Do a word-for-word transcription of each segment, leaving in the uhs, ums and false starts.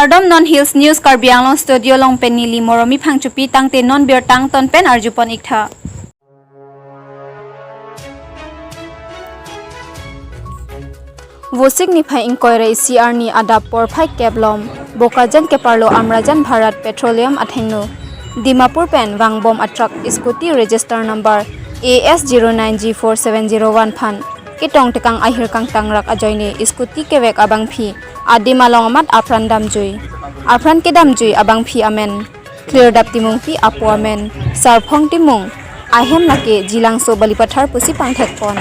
Kardom, non Hills News Karbi Anglong studio along pen neli Moromi Phangchopi, tangte non birta angton pen arjupon iktha. Vosik niphai ingkoi ra isi arni adap porphai kep lom, Bokajan keparlo Amrajan Bharat Petroleum athengno Dimapur pen vangbom a-truck scooty register number A S zero nine G four seven zero one aphan ketong tekang ahir kangtangrak ajoine scooty kevek abangphi adim along amat apran damjui. Apran kedamjui abangphi amen Klirdap Timungpi, apo amen Sarphong Timung, ahem lake Jilangso Balipathar pusi pangthekpon.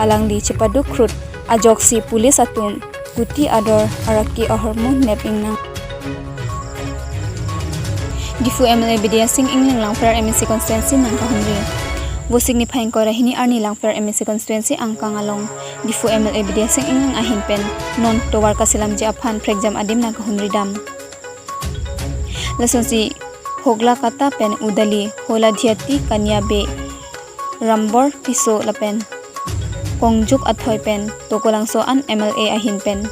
Alangli chepaduk krut ajoksi police atum kuti ador araki ahormu nep ingnang. Diphu M L A Bidya Sing Engleng Langpher M A C constituency nangkahumri. Vosik niphai ingkoi ra hini arni Langpher M A C constituency angkang along Diphu M L A Bidya Sing Engleng ahin pen non tovar kaselamji aphan prekjam adim nangkahumri dam. Lasonsi Hoglakata pen Udali, Holadhiati Kanya Bey, Rambor Tisso lapen Kongjuk Athoi pen Tokolangso an M L A ahin pen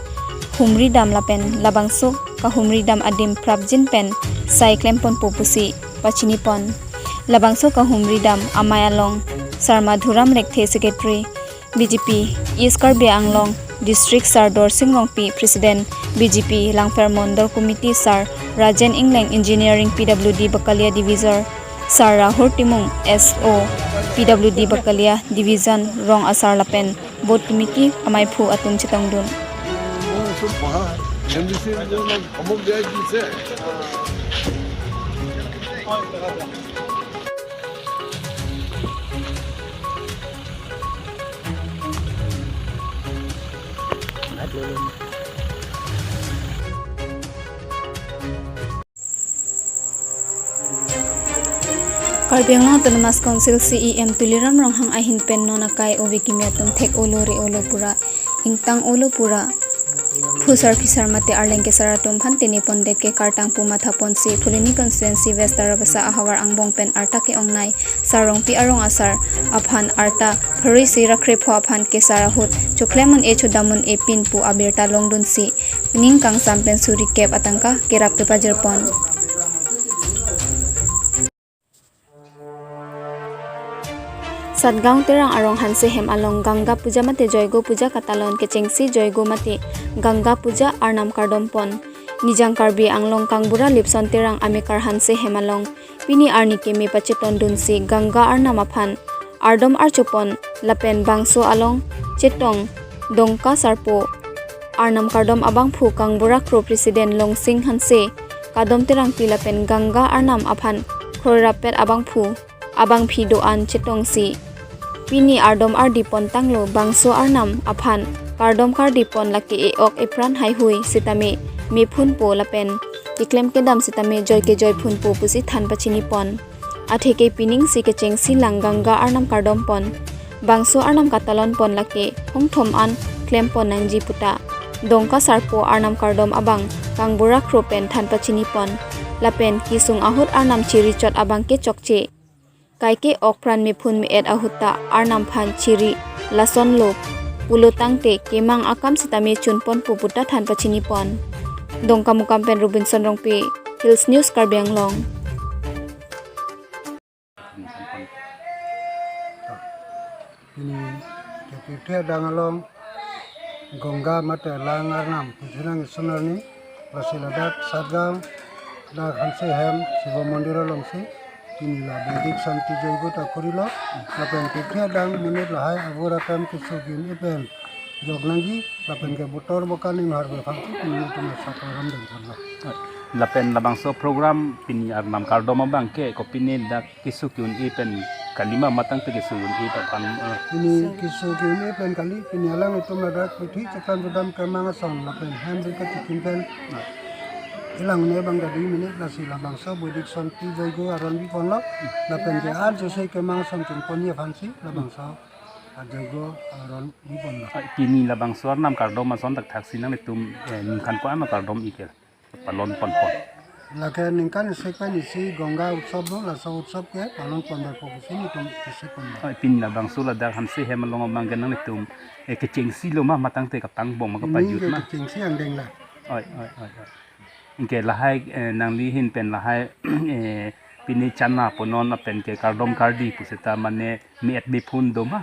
humri dam lapen labangso kahumri dam adim prapjin pen sai klemponpo pusi pachinipon. Labangso kahumri dam amei along Sar Madhuram Lekthe, Secretary, B J P East Karbi Anglong District, Sar Dorsing Rongpi, President, B J P Langpher Mondol Committee, Sar Rajen Engleng, Engineering, P W D Bakalia Division, Sar Rahul Timung, S O, P W D Bakalia Division, rong asar lapen Board Committee ameiphu atum chetongdun. Karbi Anglong Autonomous Council C E M Tuliram Ronghang ahin pen non akai ove kimi atum thek olo re olo pura ingtang olo pura phusar phisar mate arleng kesar atum aphan tene pondet ke kartang pu mathaponsi Phuloni constituency West Tarabasa ahavar angbong pen arta ke-ongnei Sar Rongpi arong asar aphan arta phari isi ra krepho aphan kesar ahut choklem un-e chodam un-e pin pu abirta longdunsi ning kangsam pen suri kep atangka kerap kepajirpon. Satgaon Terang arong Hanse hem along Ganga Puja mate Joigo Puja katalon kechengsi Joigo mate Ganga Puja arnam kardompon. Nijang Karbi Anglong Kangbura Lipson Terang amekar Hanse hem along pini arni keme pachetondunsi Ganga arnam aphan ardom archopon lapen bangso along chetong Dongka Sarpo arnam kardom abangphu Kangbura Kro President Longsing Hanse, Kadom Terangpi lapen Ganga arnam aphan kroirapet abangphu abangphi do-an chetongsi pini ardom ardi pontanglo. Bangso arnam aphan kardom kardi pon lake e-ok epran haihui sitame mephunpo lapen keklem kedam sitame joi kejoiphunpo pusi than pachinipon. Atheke pining si kechengsi lang Ganga arnam kardompon. Bangso arnam katalonpon lake hongthom an klempon nangji puta Dongka Sarpo arnam kardom abang Kangbura Kro pen than pachinipon. Lapen kesung ahut arnam chiri chot abang ke chokche. Kaike okpran mephun me-et ahut ta arnam aphan chiri lasonlo pulo tangte kemang akam sitame chunpon pu puta than pachinipon. Dongkamukam pen Robinson Rongpi, Hills News Karbi Anglong. Pini ke pirthe adang along Ganga mate lang arnam pusi nang isun arni, lasi ladak Satgaon, dak Hanse hem Shiva Mandir alongsi pini la Vedic Santi Joigo ta korilo. Lapen pirthe adang monit lahai avur akam keso ke-un-e pen jok nangji, lapen ke botor bokan inghar bepangsi pini itum asap program dengponlo. Lapen labangso program pini arnam kardom abang ke kopine dak keso ke-un-e pen kalima matang te keso ke-un-e ta pan, eh. Pini keso ke-un-e pen kali, pini alanglitum ladak puthi chakran jodam kemang ason lapen hem ri katikin pen ilang ne bang gadi minit, lasi labangso Vedic Santi Joigo aron biponlo, lapen ke arjose kemang ason chunponji aphansi labangso ajoigo aron biponlo. Pini labangso arnam kardom ason thakthak si nanglitum, eh, ningkan ko-an kardom-i ke palon ponpon? Lake ningkan isi pen isi Ganga Utsav do, laso Utsav ke palon ponbompo pusi nelitum isi pen. Oi, pini labangso ladak Hanse hem along abang ke nanglitum, eh, kechengsi lo ma, matang te kapangbom ma, pini kapajut ke ma? Kechengsi angdeng la. Oi, oi, oi, oi. Anke lahai, eh, nangli ahin pen lahai, eh, pini chana punon lapen ke kardom kardi pusita mane me-et bephun do ma?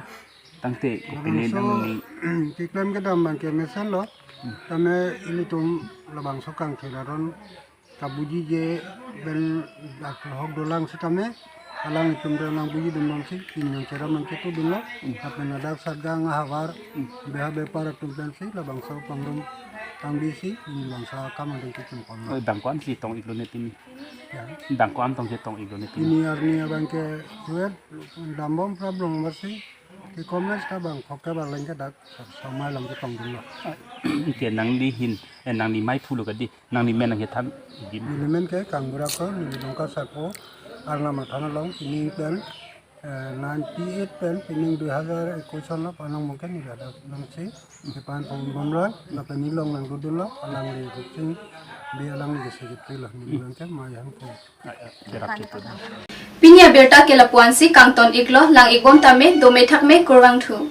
Tangte kopine labangso nangli keklem kedam abang ke mesenlo. Hmm. Tame ilitum labangso kangthir aron kabujije pen dak hok dolang sitame alanglitum do nang bujidunbomsi pini nang cheram nang ketudunlo. Hmm. Lapen ladak Satgaon ahavar, hmm, beha bepar atum pensi labangso pangrum pangbisi pini labangso akam adeng kechungponlo. Oi, dang ko-an si tong-iklo ne pini? Ya. Dang ko-an tong si tong-iklo ne pini? Pini arni abang ke suet dambom prablong basi. Ke comments ta bang khokke bang lengke dak samai lam ke tongdunlo. Anke nangli ahin, eh, nangli mai pulo kadi, nangli men nangkethan dim. Neli men ke Kangbura Kro, neli Dongka Sarpo arnam athan along, pining pen, eh, ninety eight pen pining dui hajar ekush anlo panong mungkin neli ladak nangsi kepan ponbomlo, lapen neli along nangdodunlo, alangli Ruksing Bey alangli ke secretary lo, neli abang ke mai hang ko. Pini abirta ke lapu-ansi kangton-iklo, lang-ikbom tame, dome thakme, kurvangthu.